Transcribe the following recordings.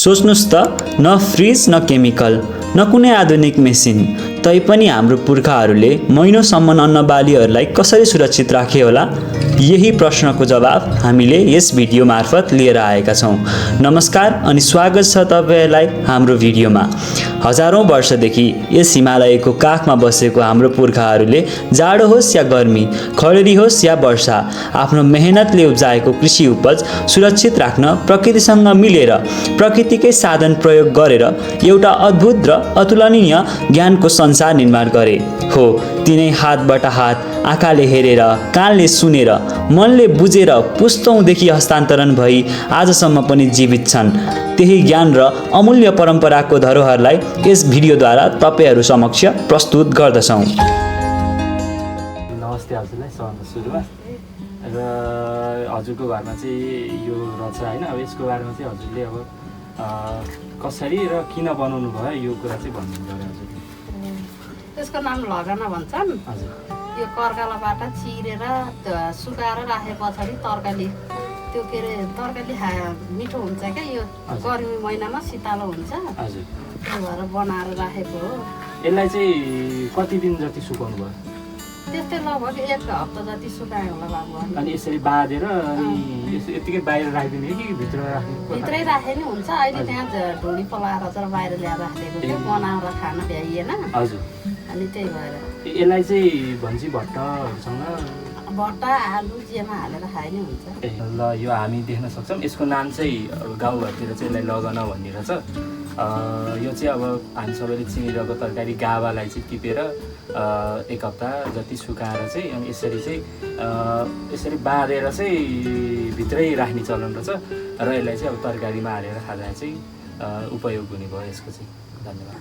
सोच्नुस् त, न फ्रिज न केमिकल न कुनै आधुनिक मेसिन, तैपनि हाम्रो पुर्खाहरूले महिनौसम्म अन्नबालीहरूलाई कसरी सुरक्षित राखे होला? यही प्रश्नको जवाब हामीले यस भिडियो मार्फत लिएर आएका छौँ। नमस्कार अनि स्वागत छ तपाईहरुलाई हाम्रो भिडियोमा। हजारौं वर्षदेखि यस हिमालयको काखमा बसेको हाम्रो पुर्खाहरूले जाडो होस् या गर्मी, खडेरी होस् या वर्षा, आफ्नो मेहनतले उब्जाएको कृषि उपज सुरक्षित राख्न प्रकृतिसँग मिलेर, प्रकृतिकै साधन प्रयोग गरेर एउटा अद्भुत र अतुलनीय ज्ञानको संसार निर्माण गरे। हो, तिनै हातबाट हात, आँखाले हेरेर, कानले सुनेर, मनले बुझेर पुस्तौंदेखि हस्तान्तरण भई आजसम्म पनि जीवित छन्। त्यही ज्ञान र अमूल्य परम्पराको धरोहरलाई यस भिडियोद्वारा तपाईहरु समक्ष प्रस्तुत गर्दछौँ। नमस्ते हजुरलाई सबभन्दा सुरुमा र हजुरको घरमा चाहिँ यो रहेछ हैन। अब यसको बारेमा चाहिँ हजुरले अब कसरी र किन बनाउनु भयो यो कुरा चाहिँ भन्नु पर्यो हजुरले। त्यसको नाम लगाना भन्छन्। हजुर। यो कर्कालाबाट चिरेर सुकाएर राखे पछाडि तरकारी त्यो के अरे तरकारी मिठो हुन्छ क्या। यो गर्मी महिनामा शीतलो हुन्छ। हजुर। त्यो भएर बनाएर राखेको हो। यसलाई चाहिँ कति दिन जति सुकाउनु भयो? त्यस्तै लगभग 1 हप्ता जति सुकायो होला बाबु। अनि यसरी बाँधेर अनि यतिकै बाहिर राखिदिने कि भित्र राख्ने? भित्रै राखे नि हुन्छ। अहिले त्यहाँ ढुँडी पलाएर चाहिँ बाहिर ल्याएर राखेको थियो, बनाएर खान भ्याइएन। हजुर। अनि त्यही भएर यसलाई चाहिँ भन्छ भट्टहरूसँग भट्टा आलु जेमा हालेर खाए नि हुन्छ। ए ल, यो हामी देख्न सक्छौँ। यसको नाम चाहिँ गाउँघरतिर चाहिँ यसलाई लगना भन्ने रहेछ। यो चाहिँ अब हामी सबैले चिनिरहेको तरकारी गावालाई चाहिँ टिपेर 1 हप्ता जति सुकाएर चाहिँ अनि यसरी बाँधेर चाहिँ भित्रै राख्ने चलन रहेछ र यसलाई चाहिँ अब तरकारीमा हालेर खाँदा चाहिँ उपयोग हुने भयो यसको चाहिँ। धन्यवाद।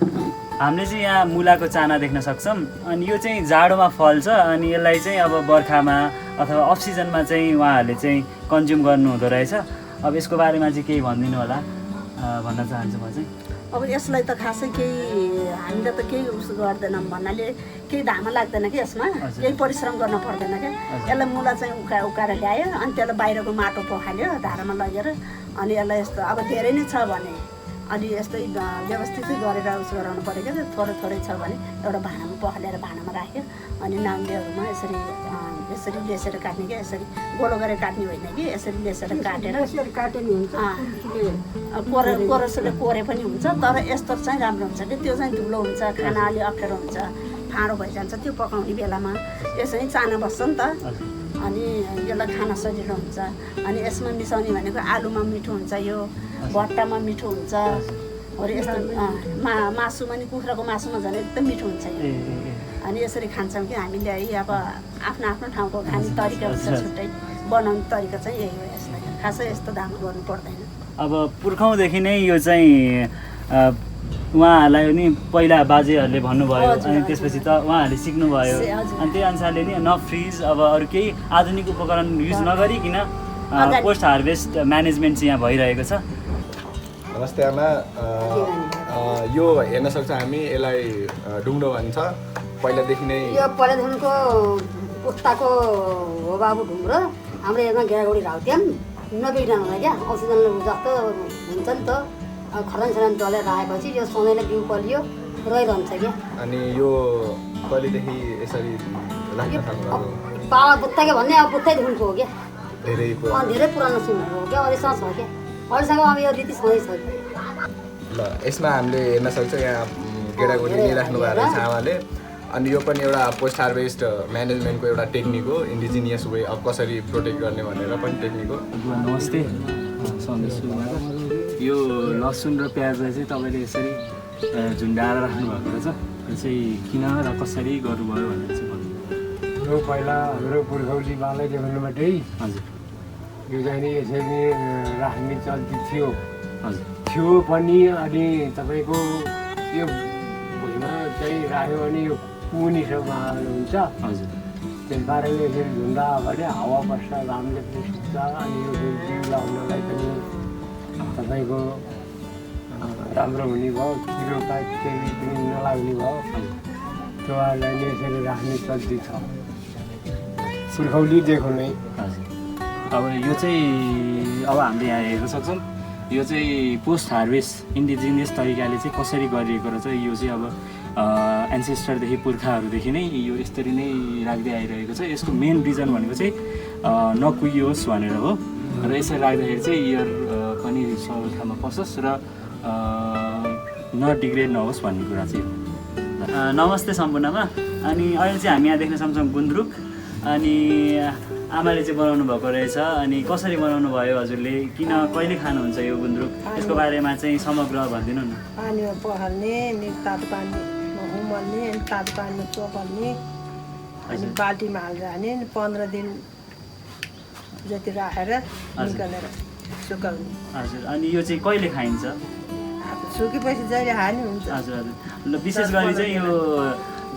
हामीले चाहिँ यहाँ मुलाको चाना देख्न सक्छौँ। अनि यो चाहिँ जाडोमा फल्छ अनि यसलाई चाहिँ अब बर्खामा अथवा अफ सिजनमा चाहिँ उहाँहरूले चाहिँ कन्ज्युम गर्नु हुँदो रहेछ। अब यसको बारेमा चाहिँ केही भनिदिनु होला भन्न चाहन्छु म चाहिँ। अब यसलाई त खासै केही हामीले त केही उस गर्दैनौँ भन्नाले केही धामा लाग्दैन कि यसमा, केही परिश्रम गर्न पर्दैन क्या। यसलाई मुला चाहिँ उकाएर ल्यायो अनि त्यसलाई बाहिरको माटो पखाल्यो धारामा लगेर अनि यसलाई यस्तो अब धेरै नै छ भने अलि यस्तै व्यवस्थितै गरेर उस गराउनु पऱ्यो क्या। थोरै थोरै छ भने एउटा भाँडामा पखालेर भाँडामा राख्यो अनि नाङ्लेहरूमा यसरी लेसेर काट्ने क्या। यसरी गोलो गरेर काट्ने होइन कि, यसरी लेसेर काटेर यसरी काटे नि हुन्छ। कोरसले कोरे पनि हुन्छ, तर यस्तो चाहिँ राम्रो हुन्छ कि त्यो चाहिँ धुलो हुन्छ, खाना अलि अप्ठ्यारो हुन्छ, फाँडो भइजान्छ त्यो पकाउने बेलामा। यसरी चाना बस्छ नि त अनि यसलाई खान सजिलो हुन्छ। अनि यसमा मिसाउने भनेको आलुमा मिठो हुन्छ, यो भट्टामा मिठो हुन्छ। अरू यस्तो मासुमा नि कुखुराको मासुमा झन् एकदम मिठो हुन्छ यो। अनि यसरी खान्छौँ कि हामीले है। अब आफ्नो आफ्नो ठाउँको खाने तरिका हुन्छ, छुट्टै बनाउने तरिका चाहिँ यही हो। यसलाई खासै यस्तो दाम गर्नु पर्दैन। अब पुर्खौँदेखि नै यो चाहिँ उहाँहरूलाई नि पहिला बाजेहरूले भन्नुभयो अनि त्यसपछि त उहाँहरूले सिक्नुभयो अनि त्यही अनुसारले नि न फ्रिज अब अरू केही आधुनिक उपकरण युज नगरिकन पोस्ट हार्भेस्ट म्यानेजमेन्ट चाहिँ यहाँ भइरहेको छ। नमस्ते आमा। यो हेर्न सक्छ हामी, यसलाई डुङ्डो भन्छ। पहिलादेखि नै यो पहिलादेखिको पुस्ताको हो बाबु ढुङ्ग्रो। हाम्रो यसमा गेडागुडी राख्थ्यौँ नबिग्रनलाई क्या। अक्सिजन जस्तो हुन्छ नि त, खरन सरन डलेर राखेपछि यो सधैँलाई बिउ पलियो रहिरहन्छ क्या। अनि यो कहिलेदेखि यसरी राख्न थाल्नु? पावा बुत्ताको भन्ने अब बुत्तैदेखिको हो क्या। धेरै पुरानो सिमको हो क्या। अहिलेसम्म छ क्या। अहिलेसम्म अब यो रीति सधैँ छ। ल, यसमा हामीले हेर्न सक्छ यहाँ गेडागुडी नै राख्नु भएको रहेछ आमाले। अनि यो पनि एउटा पोस्ट हार्भेस्ट म्यानेजमेन्टको एउटा टेक्निक हो, इन्डिजिनियस वे। अब कसरी प्रोटेक्ट गर्ने भनेर पनि टेक्निक हो। नमस्ते। सधैँ सुरुमा यो लसुन र प्याजलाई चाहिँ तपाईँले यसरी झुन्डाएर राख्नुभएको रहेछ। यो चाहिँ किन र कसरी गर्नुभयो भनेर चाहिँ भन्नु। यो पहिला हाम्रो पुर्खौली बालै देखाउनुबाटै हजुर यो चाहिँ नि यसरी राख्ने चल्ती थियो। हजुर थियो पनि। अनि तपाईँको यो भुइँमा चाहिँ राख्यो भने यो पुनिसम्म हुन्छ। हजुर। त्यस कारणले यसरी झुन्डा भने हावा बस्छ, घामले पुस्छ। अनि यो बिउ लगाउनलाई पनि तपाईँको राम्रो हुने भयो, किरो केही पनि नलाग्ने भयो। त्योहरूलाई नै यसरी राख्ने चल्ती छ पुर्खौलीदेखि नै। हजुर। अब यो चाहिँ अब हामीले यहाँ हेर्न सक्छौँ यो चाहिँ पोस्ट हार्भेस्ट इन्डिजिनियस तरिकाले चाहिँ कसरी गरिएको रहेछ यो चाहिँ अब एन्सेस्टरदेखि पुर्खाहरूदेखि नै यो यसरी नै राख्दै आइरहेको छ। यसको मेन रिजन भनेको चाहिँ नकुहियोस् भनेर हो र यसरी राख्दाखेरि चाहिँ इयर पनि सबै ठाउँमा पसोस् र नडिग्रेड नहोस् भन्ने कुरा चाहिँ हो। नमस्ते सम्पूर्णमा। अनि अहिले चाहिँ हामी यहाँ देख्न सक्छौँ गुन्द्रुक। अनि आमाले चाहिँ बनाउनु भएको रहेछ। अनि कसरी बनाउनु भयो हजुरले, किन कहिले खानुहुन्छ यो गुन्द्रुक, यसको बारेमा चाहिँ समग्र भनिदिनु न। पानीमा पखाल्ने अनि तातो पानीमा उमाल्ने अनि तातो पानीमा चोपाल्ने अनि बाल्टीमा हालेर हाल्ने 15 दिन जति राखेर निकालेर सुकाउने। हजुर, अनि यो चाहिँ कहिले खाइन्छ? अब सुकेपछि जहिले हानि हुन्छ। हजुर हजुर, ल विशेष गरी चाहिँ यो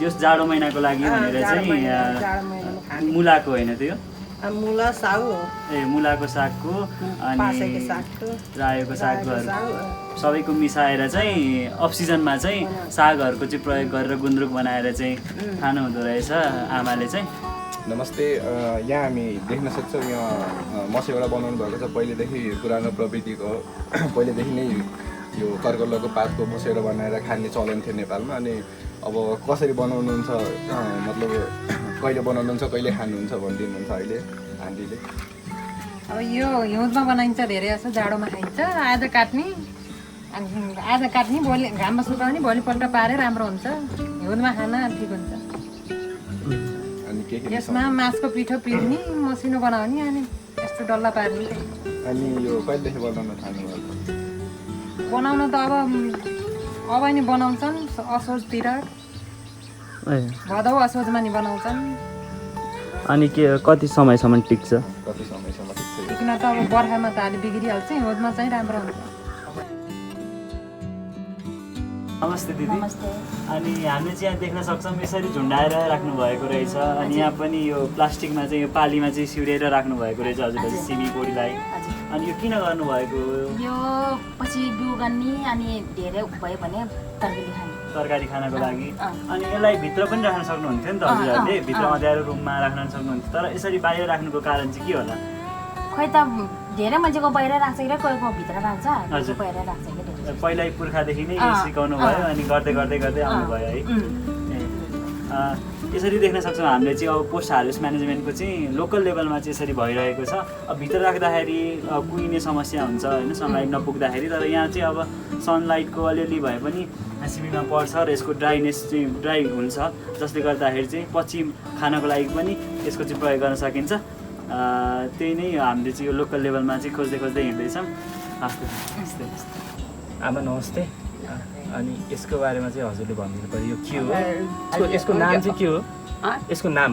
जस जाडो महिनाको लागि भनेर जाडो चाहिँ महिनामा खाने। मुलाको होइन त्यो मुला साग हो, मुलाको सागको अनि पासेको सागको, रायोको सागहरू साग सबैको मिसाएर चाहिँ अफ सिजनमा चाहिँ सागहरूको चाहिँ प्रयोग गरेर गुन्द्रुक बनाएर चाहिँ खानुहुँदो रहेछ आमाले चाहिँ। नमस्ते। यहाँ हामी देख्न सक्छौँ यहाँ मसौरा बनाउनु भएको छ। पहिलेदेखि पुरानो प्रविधिको पहिलेदेखि नै यो कर्कलको पातको मसौरा बनाएर खाने चलन थियो नेपालमा। अनि अब कसरी बनाउनुहुन्छ, मतलब कहिले बनाउनुहुन्छ कहिले खानुहुन्छ भनिदिनुहुन्छ अहिले आन्टीले। अब यो हिउँदमा बनाइन्छ धेरै जस्तो, जाडोमा खाइन्छ। आधा काट्ने आधा काट्ने भोलि घाममा सुकाउने, भोलिपल्ट पारे राम्रो हुन्छ। हिउँदमा खान ठिक हुन्छ। अनि के यसमा मासको पिठो पिर्ने, मसिनो बनाउने अनि यस्तो डल्ला पार्ने। अनि यो कहिलेदेखि बनाउन थाल्नुभयो? बनाउन त अब नि बनाउँछन् असोजतिर, भदौ असोजमा नि बनाउँछन्। अनि के कति समयसम्म टिक्छ? कति समयसम्म टिक्छ? टिक्न त अब बर्खामा त अलि बिग्रिहाल्छ, हिउँदमा चाहिँ राम्रो हुन्छ। नमस्ते दिदी। नमस्ते। अनि हामीले चाहिँ यहाँ देख्न सक्छौँ यसरी झुन्डाएर राख्नु भएको रहेछ। अनि यहाँ पनि यो प्लास्टिकमा चाहिँ यो पालीमा चाहिँ सिउरेर राख्नु भएको रहेछ हजुरले सिमी बोडीलाई। अनि यो किन गर्नुभएको? यो पछि बिउ गर्ने अनि धेरै भयो भने तरकारी खानको लागि। अनि यसलाई भित्र पनि राख्न सक्नुहुन्थ्यो नि त हजुरहरूले, भित्र अँध्यारो रुममा राख्न सक्नुहुन्थ्यो। तर यसरी बाहिर राख्नुको कारण चाहिँ के होला? खै त धेरै मान्छेको बाहिर राख्छ कि कोहीको भित्र राख्छ, कोहीको बाहिर राख्छ कि। पहिल्यै पुर्खादेखि नै सिकाउनु भयो अनि गर्दै गर्दै गर्दै आउनुभयो है। यसरी देख्न सक्छौँ हामीले चाहिँ अब पोस्ट हार्भेस्ट म्यानेजमेन्टको चाहिँ लोकल लेभलमा चाहिँ यसरी भइरहेको छ। अब भित्र राख्दाखेरि कुहिने समस्या हुन्छ होइन, सनलाइट नपुग्दाखेरि। तर यहाँ चाहिँ अब सनलाइटको अलिअलि भए पनि सिमीमा पर्छ र यसको ड्राइनेस चाहिँ ड्राई हुन्छ, जसले गर्दाखेरि चाहिँ पछि खानको लागि पनि यसको चाहिँ प्रयोग गर्न सकिन्छ। त्यही नै हामीले चाहिँ यो लोकल लेभलमा चाहिँ खोज्दै खोज्दै हिँड्दैछौँ। आमा नमस्ते। अनि यसको बारेमा चाहिँ हजुरले भनिदिनु पर्यो, यो के हो, यसको नाम चाहिँ के हो? यसको नाम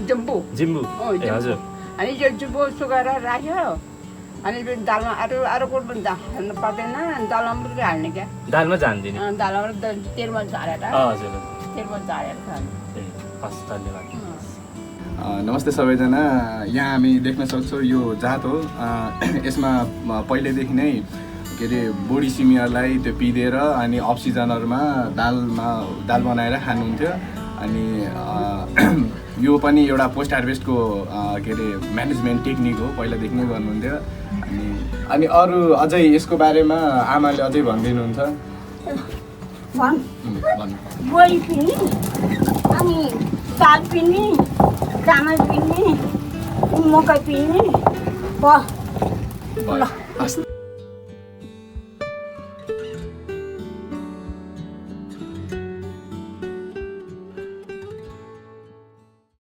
जिम्बू। जिम्बू। ए हजुर। अनि यो जिम्बू सुकाएर राख्यो अनि दालमा अरू कुरो पनि हाल्नु पर्दैन, दालमा मात्रै हाल्ने क्या। दालमा जान्दिने? दालमा तेलमा झारेर हजुर तेलमा झारेर खाने। ए हस्, धन्यवाद। नमस्ते सबैजना। यहाँ हामी देख्न सक्छौँ यो जात हो। यसमा पहिलेदेखि नै के अरे बोडी सिमीहरूलाई त्यो पिँधेर अनि अफ सिजनहरूमा दाल बनाएर खानुहुन्थ्यो। अनि यो पनि एउटा पोस्ट हार्भेस्टको के अरे म्यानेजमेन्ट टेक्निक हो, पहिलादेखि नै गर्नुहुन्थ्यो। अनि अरू अझै यसको बारेमा आमाले अझै भनिदिनुहुन्छ। बोडी पिन्ने अनि साग पिन्ने, चामल पिन्ने, मकै पिन्ने। ल